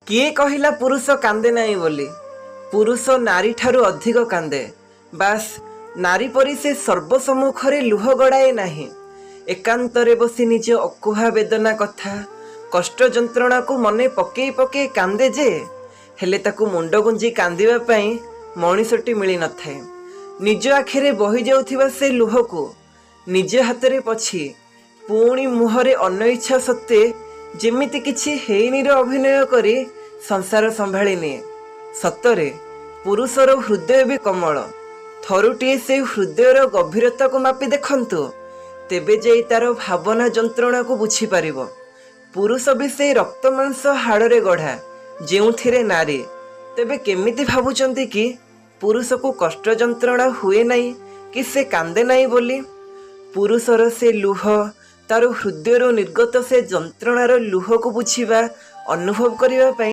କିଏ କହିଲା ପୁରୁଷ କାନ୍ଦେ ନାହିଁ ବୋଲି? ପୁରୁଷ ନାରୀଠାରୁ ଅଧିକ କାନ୍ଦେ। ବାସ୍, ନାରୀ ପରି ସେ ସର୍ବସମ୍ମୁଖରେ ଲୁହ ଗଡ଼ାଏ ନାହିଁ। ଏକାନ୍ତରେ ବସି ନିଜ ଅକୁହା ବେଦନା କଥା, କଷ୍ଟ ଯନ୍ତ୍ରଣାକୁ ମନେ ପକେଇ ପକେଇ କାନ୍ଦେ ଯେ, ହେଲେ ତାକୁ ମୁଣ୍ଡ ଗୁଞ୍ଜି କାନ୍ଦିବା ପାଇଁ ମଣିଷଟି ମିଳିନଥାଏ। ନିଜ ଆଖିରେ ବହିଯାଉଥିବା ସେ ଲୁହକୁ ନିଜ ହାତରେ ପୋଛି ପୁଣି ମୁହଁରେ ଅନଇଚ୍ଛା ସତ୍ତ୍ୱେ ଯେମିତି କିଛି ହେଇନିର ଅଭିନୟ କରି ସଂସାର ସମ୍ଭାଳି ନିଏ। ସତରେ ପୁରୁଷର ହୃଦୟ ବି କୋମଳ। ଥରୁଟିଏ ସେ ହୃଦୟର ଗଭୀରତାକୁ ମାପି ଦେଖନ୍ତୁ, ତେବେ ଯାଇ ତାର ଭାବନା ଯନ୍ତ୍ରଣାକୁ ବୁଝିପାରିବ। ପୁରୁଷ ବି ସେଇ ରକ୍ତ ମାଂସ ହାଡ଼ରେ ଗଢ଼ା, ଯେଉଁଥିରେ ନାରୀ। ତେବେ କେମିତି ଭାବୁଛନ୍ତି କି ପୁରୁଷକୁ କଷ୍ଟ ଯନ୍ତ୍ରଣା ହୁଏ ନାହିଁ କି ସେ କାନ୍ଦେ ନାହିଁ ବୋଲି? ପୁରୁଷର ସେ ଲୁହ, ତାର ହୃଦୟରୁ ନିର୍ଗତ ସେ ଯନ୍ତ୍ରଣାର ଲୁହକୁ ବୁଝିବା, ଅନୁଭବ କରିବା ପାଇଁ